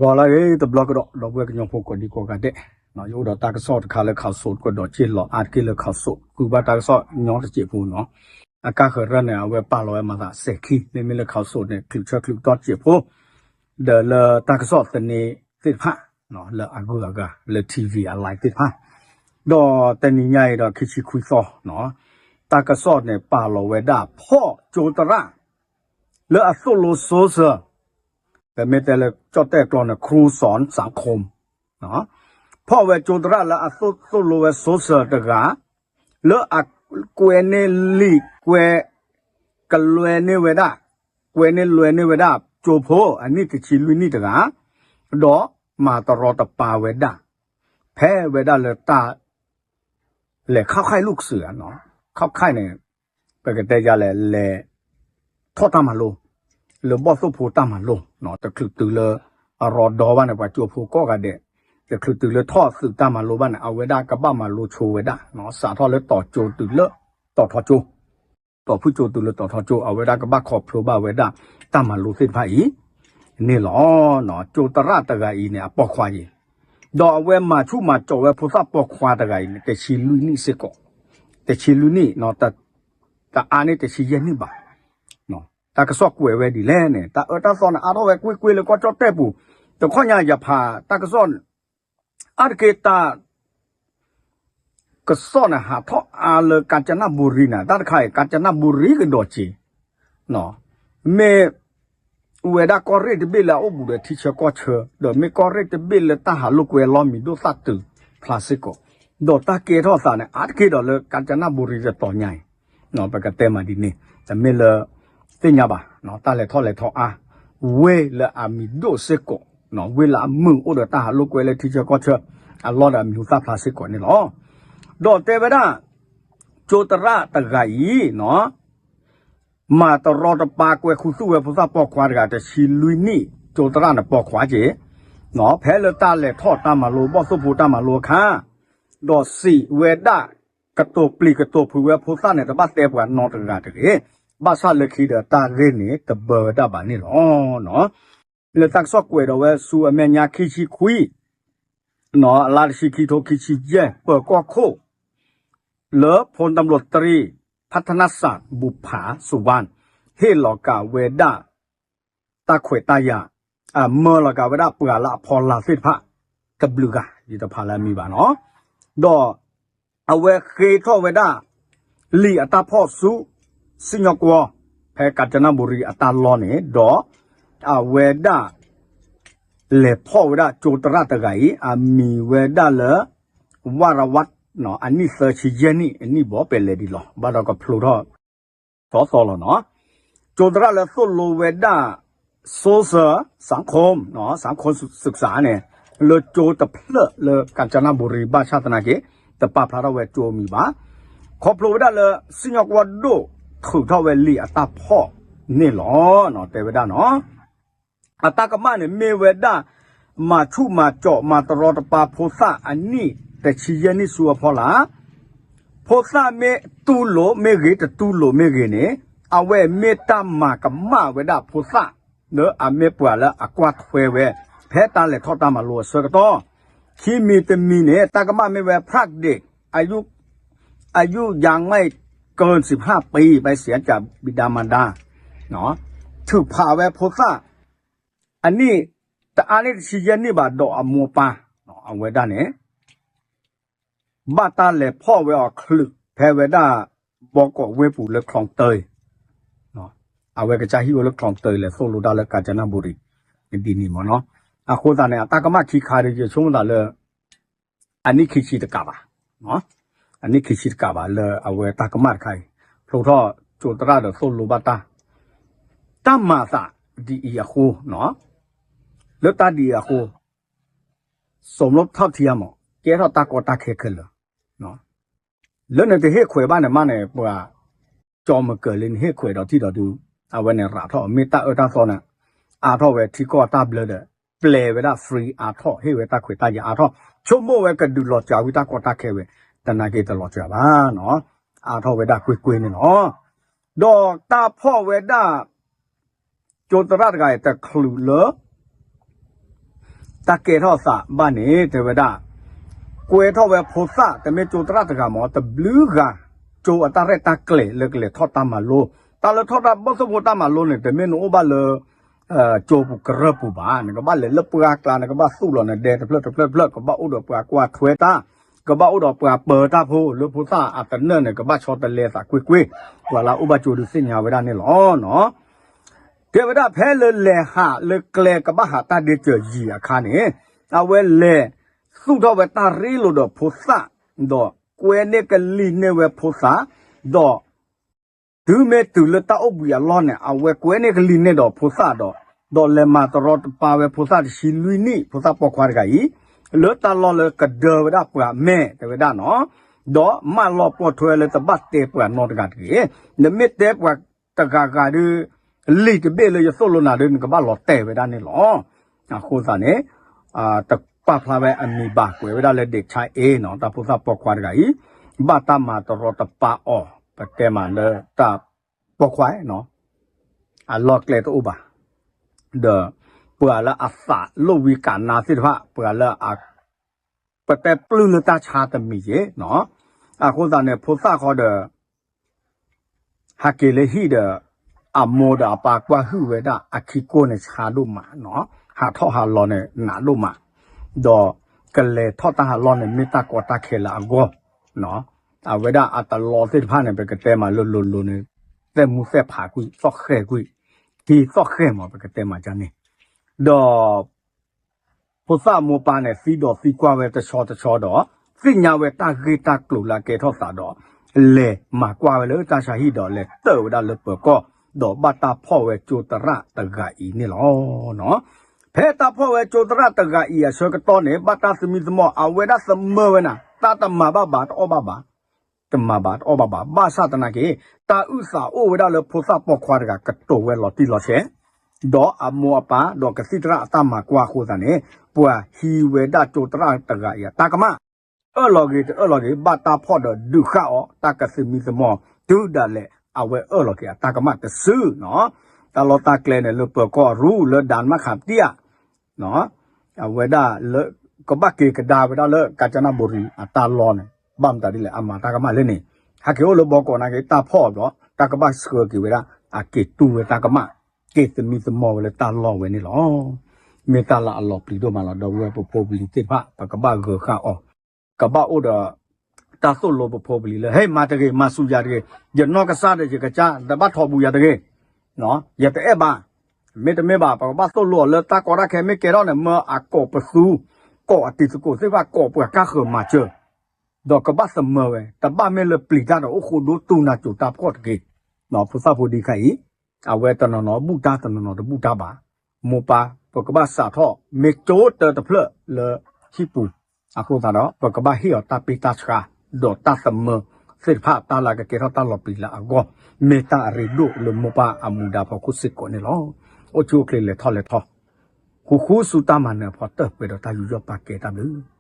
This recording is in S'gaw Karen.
ပီၤလၢအဂ့ၤ တဘျီကဒီး ဒီပုၢ်ဝဲၢ်ကညီဖိကိးဒံကိးဂၤဒဲး, ယအိၣ်ဒီးတၢ်ကစီၣ်တခါလၢ ခးစိး ကဒီးက့ၢ်လီၤ အါတက့ၢ်လၢ ခးစိး ဃုဘၣ်တၢ်ကစီၣ်ညီတစဲးဖိနီၤ. အကါဃၢၤရၢၢ်န့ၣ် အဝဲပာ်လီၤဝဲမၤသးစဲးခံ မ့မ့ၢ်လၢ ခးစိး န့ၣ် ချုးဆၢချုးကတီၢ်စဲးဖိ ဒီးလၢတၢ်ကစီၣ်သန့သ့ၣ်တဖၣ် လၢအဂုၤအဂၤ လၢ ထံၣ်ဝံၤ အလဲသ့ၣ်တဖၣ်, ဒီးတနံၤညါအံၤဒီး ခံဆံခွံသီ တၢ်ကစီၣ်န့ၣ် ပာ်လီၤဝဲဒၣ် ဖီၣ်ကၠိသရၣ် လၢအသိၣ်လိ social, ပမ့ၢ်တဲလၢကၠီၣ်တဲၣ်ကျိာ်န့ၣ် ခရူစီၣ်စၣ်ခိၣ်, ဖီၣ်ဝဲကၠိသရၣ်လၢအသိၣ်လိဝဲ social တဂၤ လၢအကွဲးန့ၢ်လံာ်ကွဲး ကလွဲန့ၢ်ဝဲဒၣ်, ကွဲးန့ၢ်လွဲန့ၢ်ဝဲဒၣ် ကၠိဖိအနံၣ်တဆံလွံၢ်နံၣ်တဂၤ, ဒီးမၤတရီတပါဝဲဒၣ် ဖဲဝဲဒၣ်လၢတၢ် လဲၤခီၣ်ခါလူၢ်ကစုာ်ဧါနီၤ, ခီၣ်ခါန့ၣ် ပကတဲယၤလဲၣ် လဲၤထီၣ်တၢ်မၤလိ လၢဘီၣ်သိၣ်ဖိတၢ်မၤလိ တချုးတုၤလၢ အရီဒီဘၣ်န့ၣ် ပှၤကၠိဖိကိးဂၤဒဲး, တချုးတုၤလၢထီၣ်သုးတၢ်မၤလိဘၣ်န့ၣ် အဝဲဒၣ်ကဘၣ်မၤလိဆိဝဲဒၣ်, စးထီၣ်လၢတီၤကၠိတုၤလၢ တီၤထီကၠိ တီၤဖုၣ်ကၠိတုၤလၢတီၤထီကၠိ အဝဲဒၣ်ကဘၣ်ခီဖျိဘၣ်ဝဲဒၣ် တၢ်မၤလိသ့ၣ်တဖၣ်အံၤန့ၣ်လီၤ. ကၠိသရၣ်တဂၤအံၤန့ၣ် အပိာ်ခွါအံၤ, ဒီးအဝဲမၤဆူၣ်မၤစီးဝဲဖိသၣ်ပိာ်ခွါတဂၤအံၤန့ၣ် တဆံလွံၢ်နံၣ်စ့ၢ်ကီး, တဆံလွံၢ်နံၣ် တအါန့ၢ်တဆံယဲၢ်နံၣ်ဘၣ်. တၢ်ကစီၣ်ကွဲးဝဲဒ်လဲၣ်န့ၣ် တၢ်အၢတၢ်သီန့ၣ် အါထီၣ်ဝဲကွ့ၢ်ကွ့ၢ်လၢကီၢ်ကၠီၣ်တဲၣ်ပူၤ, တခီညါယဖးတၢ်ကစီၣ် အါတက့ၢ်တၢ် ကစီၣ်န့ၣ် ဟးထီၣ်အါလၢ ကၣ်စနဘူရံန့ၣ် တၢ်တခါအံၤ ကၣ်စနဘူရံကဒီးစ့, မ့ၢ် ဝဲဒၣ်ကီၢ်ရ့ၣ်တဘ့ၣ်လၢအအိၣ်ဘူးဒီးထံဆၢကီၢ်ဆၢ, ဒီးမ့ၢ်ကီၢ်ရ့ၣ်တဘ့ၣ်လၢတၢ်ဟးလိာ်ကွဲလီၤမံၤဒိၣ်သၣ်တုၤဖျါစ့ၢ်ကီး, ဒီးတၢ်ကဲထီၣ်သးန့ၣ် အါတက့ၢ်ဒီးလၢ ကၣ်စနဘူရံတတီၤညါအံၤ, ပကတဲမးဒ်န့ၣ်, တမ့ၢ်လၢ သ့ၣ်ညါဘၣ်, တၢ်လဲၤထီၣ်လဲၤထီအါ, ဝ့ၢ်လၢအမံၤဒိၣ်စ့ၢ်ကီး, ဝ့ၢ်လၢအမုာ်အိၣ်ဒီးတၢ်ဟးလိာ်ကွဲလၢထံဆၢကီၢ်ဆၢ, အလီၢ်ဒီးအမံၤဟူသၣ်ဖျါစ့ၢ်ကီးန့ၣ်လီၤ. ဒီးတဲဝဲဒၣ် ကၠိသရၣ်တဂၤအံၤ မၤတရီတပါကွဲးခူသူၣ်ဝဲဖိသၣ်ပိာ်ခွါတဂၤ တဆံလွံၢ်နံၣ် ကၠိသရၣ်န့ၣ်ပိာ်ခွါက့ၤ, ဖဲလၢတၢ်လဲၤထီၣ်တၢ်မၤလိ ဘီၣ်သိၣ်ဖိတၢ်မၤလိအခါ, ဒီးစံးဝဲဒၣ် ကတိၤပျံၤကတိၤဖုးဝဲဖိသၣ်န့ၣ် တဘၣ်တဲပှၤနီတဂၤတဂ့ၤ, ဘၣ်ဆၣ်လၢခံဒီးတၢ်ဂ့ၢ်န့ၣ် တဘၢဝဲဒၣ်ဘၣ်န့ၣ်လီၤ. လၢတၢ်ကစီၣ်ကွဲးဒီးဝဲဆူအမဲာ်ညါခံဆံခွံ အလါတဆံခံထိခံဆံယဲၢ် ပၢၤကီၢ်ခိၣ် လၢဖိတၢ်ဘျိးတရံး ဖးထနၣ်စၣ် ဘူၣ်ဖးစူဝၢၣ် ဟ့ၣ်လီၤကၤဝဲဒၣ် တၢ်ခွဲးတၢ်ယာ်, အမၢလီၤကၤဝဲဒၣ်ပှၤလၢအဖီလာ်သ့ၣ်တဖၣ် တဘျုးဂၤ ယတဖးလၢအမံၤဘၣ်နီၤ, ဒီးအဝဲဃ့ထီၣ်ဝဲဒၣ် လံာ်အတၢ်ဖီၣ်ဆူ စံၣ်ညီၣ်ကွီၢ် ဖဲကၣ်စနဘူရံအတၢ်လီၢ်န့ၣ်, ဒီးအဝဲဒၣ် လဲၤဖီၣ်ဝဲဒၣ်ကၠိသရၣ်တဂၤအံၤ အမံၤဝဲဒၣ်လၢ ဝၣ်ရဝၣ်, အနံၣ်သၢဆံယဲၢ်နံၣ် အနံၣ်ဘီပဲလဲၤဒံးလီၤ, ဘၣ်ဒီးကဖျိထီၣ်သီသီလီၤနီၤ. ကၠိသရၣ်လၢသိၣ်လိဝဲဒၣ် social စၣ်ခိၣ်, စၣ်ခိၣ်စူးစးန့ၣ် လၢကၠိတဖျၢၣ်လၢကၣ်စနဘူရံ ဘၣ်ဆၣ်သနာ်က့ တပာ်ဖျါထီၣ်ဝဲကၠိမံၤဘၣ်. ခီဖျိဝဲဒၣ်လၢ စံၣ်ညီၣ်ကွီၢ်ဒိၣ်ထုးထီၣ်ဝဲလံာ်အတၢ်ဖီၣ်န့ၣ်လီၤ, တဲဝဲဒၣ်နီၤ. အတၢ်ကမၣ်န့ၣ် မ့ၢ်ဝဲဒၣ် မၤဆူၣ်မၤစီး မၤတရီတပါဖိသၣ်အနံၣ်တဆံယဲၢ်နံၣ်ဆူအဖီလာ်, ဖိသၣ်မ့ၢ်တူၢ်လိာ်မ့ၢ်ဂ့ၤ တတူၢ်လိာ်မ့ၢ်ဂ့ၤန့ၣ်, အဝဲမ့ၢ်တၢ်မၤကမၣ်ဝဲဒၣ်ဖိသၣ် လၢအမ့ၢ်ပှၤလၢအကွၢ်ထွဲဝဲ ဖဲတၢ်လဲၤထီၣ်တၢ်မၤလိအဆၢကတီၢ်, ခံမံၤတမံၤန့ၣ် တၢ်ကမၣ်မ့ၢ်ဝဲ ဖျၢၣ်ဒ့း อายุยังไม่เกินสิบห้าปี ไปเสียจากบิดามารดา ထုးဖးဝဲဖိသၣ် အနံၣ်တအါန့ၢ်တဆံယဲၢ်နံၣ်ဘၣ်ဒီးအမိၢ်ပၢ်, အဝဲဒၣ်န့ၣ် ဘၣ်တၢ်လဲၤဖီၣ်ဝဲအီၤချုး ဖဲဝဲဒၣ် ဘီကီးဝ့ၢ်ပူၤလၢ คลองเตย, အဝဲကစၢ်ဟံၣ်ဝဲလၢ คลองเตย လဲၤသိၣ်လိတၢ်လၢကၣ်စနဘူရံ ဒ်န့ၣ်မ့ၢ်နီၤ. အဃိသတးန့ၣ် အတၢ်ကမၣ်ခံခါဒီး ယဆိကမိၣ်သးလၢ အနံၣ်ခံဆံတကးဘၣ်, အနံၣ်ခံဆံတကးဘၣ်လၢအဝဲတၢ်ကမၣ်တခါအံၤ, ဖျိထီၣ်ကၠိသရၣ်ဒီးသိၣ်လိဘၣ်တၢ်, တၢ်မၤသးဒ်အံၤအဃိ, လၢတၢ်ဒ်အံၤအဃိ စီၤမလိထီၣ်ထံအမး ကဲထီၣ်တၢ်ကီတၢ်ခဲခဲလၢာ်, လၢနတဟ့ၣ်ခွဲးဘၣ်န့ၣ်မးန့ၣ် ပှၤ ကၠီမကၢၤလၢနဟ့ၣ်ခွဲး ဒီးထံၣ်ဒီးဒုး အဝဲန့ၣ်ရးထီၣ် မ့ၢ်တၢ်အၢတၢ်သီန့ၣ် အါထီၣ်ဝဲထံကီၢ်တၢ်ဘျၢဒီး ပျဲဝဲဒၣ် free အါထီၣ် ဟ့ၣ်ဝဲတၢ်ခွဲးတၢ်ယာ်အါထီၣ် ဆိကမိၣ်ဝဲကဒုးလီၤစှၤဝံၤတၢ်ကီတၢ်ခဲဝဲ တနာ်က့တလီၤစှၤဘၣ်နီၤ, အါထီၣ်ဝဲဒၣ်ကွ့ၢ်ကွ့ၢ်န့ၣ်လီၤ. ဒီးတၢ်ဖီၣ်ဝဲဒၣ် ကၠိသရၣ်တဂၤအံၤတချုးလၢ တၢ်ကဲထီၣ်သးဘၣ်န့ၣ် တဲဝဲဒၣ် ကွဲထီၣ်ဝဲဖိသၣ် တမ့ၢ်ကၠိသရၣ်တဂၤမ့ၢ် တဘျုးဂၤ ကၠိအတၢ်ရဲၣ်တၢ်ကျဲၤလၢကလဲၤထီၣ်တၢ်မၤလိ, တၢ်လၢထီၣ်တၢ်ဘီၣ်သိၣ်ဖိတၢ်မၤလိန့ၣ် တမ့ၢ်နအိၣ်ဘၣ်လၢ ကၠိပူၤကရၢၢ်ပူၤဘၣ်, နကဘၣ်လဲၤလၢပှၢ်ကျါ နကဘၣ်သူၣ်လီၤနဒဲတဖျၢၣ်တဖျၢၣ်တဖျၢၣ်, ကဘၣ်အိၣ်ဒီးပှၤကွၢ်ထွဲတၢ်, ကဘၣ်အိၣ်ဒီးပှၤပၢတၢ်ဖိလၢဖိသၣ်အတနၢၣ်န့ၣ် ကဘၣ်ဆီတလဲသးကွ့ၢ်ကွ့ၢ်, ပှၤလၢအအိၣ်ဘၣ်ကၠိဒုးသ့ၣ်ညါဝဲဒၣ်န့ၣ်လီၤ. တဲဝဲဒၣ်ဖဲလၢလဲၤဟးလၢကျဲကဘၣ်ဟးတၢ်ဒ့စၢၤယံၤအခါန့ၣ်, အဝဲလဲၤသူၣ်ထီၣ်ဝဲတၢ်ရ့လိာ်ဒီးဖိသၣ်, ဒီးကွဲန့ၢ်ကလံၤန့ၢ်ဝဲဖိသၣ်, ဒီး တုၤမ့ၢ်တုၤလၢတၢ်အိၣ်ဘှံးအလီၢ်န့ၣ် အဝဲကွဲန့ၢ်ကလံၤန့ၢ်ဒီးဖိသၣ်ဒီး, ဒီးလဲၤမၤတရီတပါဝဲဖိသၣ်တဆံလွံၢ်နံၣ်, ဖိသၣ်ပိာ်ခွါတဂၤအံၤ, လၢတၢ်လီၢ်လၢကဒၢဝဲဒၣ်ပှၤမဲာ်တဲဝဲဒၣ်နီၤ, ဒီးမၢလီၤပိာ်ထွဲလၢတဘၣ်တဲပှၤနီတဂၤတဂ့ၤ, နမ့ၢ်တဲပှၤတဂၤဂၤဒီး လံာ်တဘ့ၣ်လၢယသိၣ်လိနၤဒီး နကဘၣ်လီၤတဲာ်ဝဲဒၣ်န့ၣ်လီၤ. အဃိသတးန့ၣ် တပာ်ဖျါဝဲအမံၤဘၣ် ကွဲးဝဲဒၣ်လၢ ဒ့ၣ်ဆါအ့နီၤ, တၢ်ဖိသၣ်ပိာ်ခွါတဂၤအံၤ, ဘၣ်တၢ်မၤတရီတပါအီၤ, ပတဲမးလၢတၢ်ပိာ်ခွါနီၤ, အလီၢ်ကျဲတအိၣ်ဘၣ်, ဒီးပှၤလၢအသးလိၣ်ဝံကးနါသ့ၣ်တဖၣ် ပှၤလၢ ပတဲပျုၢ်လၢတၢ်ဆါတမံၤက့ၤနီၤ, အဃိသတးန့ၣ် ဖိသၣ်ဃီဒီး ဟးက့ၤလၢဟံၣ်ဒီး အမိၢ်ဒီးအပၢ်ကွၢ်ဟုၣ်ဝဲဒၣ်အခံကိၢ်န့ၣ်ဆါဒိၣ်မးနီၤ, ဟးထီၣ်ဟးလီၤန့ၣ် နးဒိၣ်မး, ဒီးကလဲၤထီၣ်တၢ်ဟးလီၢ်န့ၣ် မ့ၢ်တၢ်ကီတၢ်ခဲလၢအဂီၢ်, အဝဲဒၣ်အတလီသ့ၣ်တဖၣ်န့ၣ် ပကတဲမးလၢလိၤလိၤန့ၣ် သဲၣ်မူသဲၣ်ဖးကွံာ် သီၣ်ဃဲၢ်ကွံာ်, က့ၤသီၣ်ဃဲၢ်မး ပကတဲမးဒ်န့ၣ်, ဒီး ဖိသၣ်မိၢ်ပၢ်န့ၣ် သံဒိးသံကွၢ်ဝဲတဆီတဆီဒီး သ့ၣ်ညါဝဲတၢ်ဂ့ၢ်တၢ်ကျိၤလၢအကဲထီၣ်သးဒီး လဲၤမၤကွၢ်ဝဲလၢတၢ်ဆါဟံၣ်ဒီး လဲၤတၢၢ်ဝဲဒၣ်လၢပၢၤကီၢ်, ဒီးဘၣ်တၢ်ဖီၣ်ဝဲကၠိသရၣ်တဂၤအံၤန့ၣ်လီၤ. ဖဲတၢ်ဖီၣ်ဝဲကၠိသရၣ်တဂၤအံၤအဆၢကတီၢ်န့ၣ် ဘၣ်တၢ်သမံသမိး အဝဲဒၣ်သမၢဝဲနၤ တၢ်တမၤဘၣ်ဘၣ် တအီၣ်ဘၣ်ဘၣ် တမၤဘၣ်တအီၣ်ဘၣ်ဘၣ်, ဘၣ်ဆၣ်သနာ်က့ တၢ်အုၣ်သးအိၣ်ဝဲဒၣ်လၢဖိသၣ်ပိာ်ခွါတဂၤ ကတိၤဝဲလီၤတံၢ်လီၤဆဲး, ဒီးအမိၢ်အပၢ် ဒီးကသံၣ်သရၣ်အတၢ်မၤကွၢ်အဃိသတးန့ၣ် ပှၤဟံးဝဲဒၣ်ကၠိသရၣ်တဂၤအံၤအတၢ်ကမၣ်, အၢၣ်လီၤဂ့ၤတအၢၣ်လီၤဂ့ၤ ဘၣ်တၢ်ဖီၣ်ဒီးဒုးဃာ်အီၤ တၢ်ကသမံသမိး တုၤဒၣ်လဲာ် အဝဲအၢၣ်လီၤက့ၤအတၢ်ကမၣ်တစုနီၤ, တၢ်လီၢ်တၢ်ကျဲန့ၣ် လၢပၢၤကီၢ်အရူ လၢဒၣ်နမၣ်ခးတံၢ်ဧါ အဝဲဒၣ်လၢ ကဘၣ်က့ၤကဒါဝဲဒၣ်လၢ ကၣ်စနၣ်ဘူရံၤ အတၢ်လီၢ်န့ၣ် ဘၣ်မတၤဒ်လဲၣ် အမၤတၢ်ကမၣ်လၢန့ၣ်, ဟဲက့ၤအိၣ်လၢဘီကီးနာ်က့ တၢ်ဖီၣ်အီၤဒီး တၢ်ကဘၣ်ဆှၢက့ၤဝဲဒၣ် အက့ၤတူၢ်ဝဲတၢ်ကမၣ်, က့ၤသမံသမိးဝဲလၢတၢ်လီၢ်ဝဲန့ၣ်လီၤ. မ့ၢ်တၢ်လၢအလီၤပျံၤဒိၣ်မးလီၤ. ဒီပုၢ်ဝဲၢ်ပဖိပလံၤသ့ၣ်တဖၣ် ပကဘၣ်ဂၢၤဃာ်အီၤ, ကဘၣ်အိၣ်ဒီး တၢ်သိၣ်လိပဖိပလံၤလၢ ဟဲမၤတဂ့ၤ မၤဆူၣ်ယၤတဂ့ၤ, ယနီၢ်ကစၢ်ဒီးယကစၢ် တဘၣ်ထီၣ်ဘူးယၤတဂ့ၤ ယတအဲၣ်ဘၣ်, မ့တမ့ၢ်ဘၣ် ပကဘၣ်သိၣ်လိအီၤလၢတၢ်ကီတၢ်ခဲမ့ၢ်ကဲထီၣ်န့ၣ် မၢအကိးပသူ, ကိးအတံၤသကိးသ့ၣ်တဖၣ် ကိးပှၤကါဃၢၤမၤစၢၤ, ဒီးကဘၣ်သမၢဝဲ တဘၣ်မ့ၢ်လၢပျံၤတၢ်ဒီးအိၣ်ဃိဒိတူၢ်နၤစိၤတၢ်ဖှီၣ်တဂ့ၤ, ဖိသၣ်ဖိဒံးခါအံၤ, အဝဲတနီၤနီၤဘူၣ်တၢ်တနီၤနီၤတဘူၣ်တၢ်ဘၣ်, မိၢ်ပၢ် ပကဘၣ်စးထီၣ် မ့ၢ်ကၠိတၢတဖျၢၣ်လၢဟံၣ်ပူၤ, အဃိသတးဒီး ပကဘၣ်ဟ့ၣ်အီၤတၢ်ပ့ၢ်တၢ်ဆှါ, ဒီးတၢ်သမၢသ့ၣ်တဖၣ် တၢ်လၢကကဲထီၣ်တၢ်လီၤပျံၤလၢအဂီၢ်, မ့ၢ်တၢ်အရ့ဒိၣ်လၢမိၢ်ပၢ်အမူဒါဖီခိၣ်စ့ၢ်ကီးန့ၣ်လီၤ. အိၣ်ဆူၣ်အိၣ်ချ့လဲၤထီၣ်လဲၤထီ, ဃူဃူဆူတၢ်မၤနၢၤအဖီတၢၢ် ပှဲၤဒီးတၢ်ယူးယီၣ်ပာ်ကဲတၢ်ဘျုး